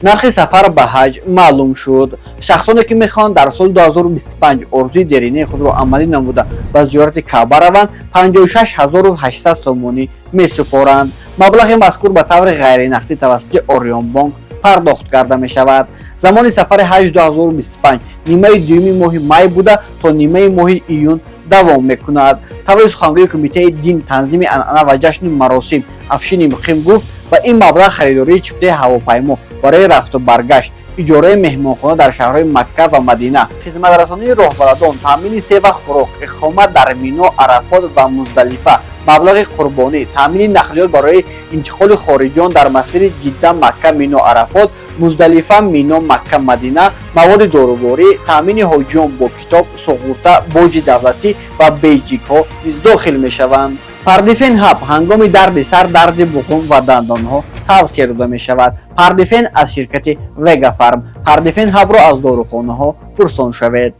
Нархи сафар ба ҳаҷ маълум шуд. Шахсоне, ки мехоҳанд дар соли 2025 орзуи деринаи худро амалӣ намуда, ба зиёрати Каъба раванд, 56 800 сомонӣ месупоранд. Маблағи мазкур ба таври ғайринақдӣ тавассути Ориёнбонк пардохт карда мешавад. Замони сафари ҳаҷ 2025 нимаи дуюми моҳи май буда, то нимаи моҳи июн давом мекунад. Таври сухангӯи Кумитаи дин, танзими анъана ва ҷашну маросим Афшини Муқим гуфт, ба ин маблағ харидории чиптаи ҳавопаймо барои рафту баргашт, иҷораи меҳмонхона дар шаҳрҳои Макка ва Мадина, хизматрасонии роҳбаладон, таъмини се вақт хӯрок, иқомат дар Мино, Арафот ва Муздалифа, маблағи қурбонӣ, таъмини нақлиёт барои интиқоли хориҷиён дар масири Ҷидда, Макка, Мино, Арафот, Муздалифа, Мино, Макка, Мадина, маводи доруворӣ, таъмини ҳоҷиён бо китоб, суғурта, боҷи давлатӣ ва бейҷикҳо низ дохил мешаванд. Пардифен Ҳаб ҳангоми дарди сар, дарди буғум ва дандонҳо тавсия дода мешавад. Пардифен аз ширкати Вегафарм. Пардифен Ҳабро аз дорухонаҳо пурсон шавед.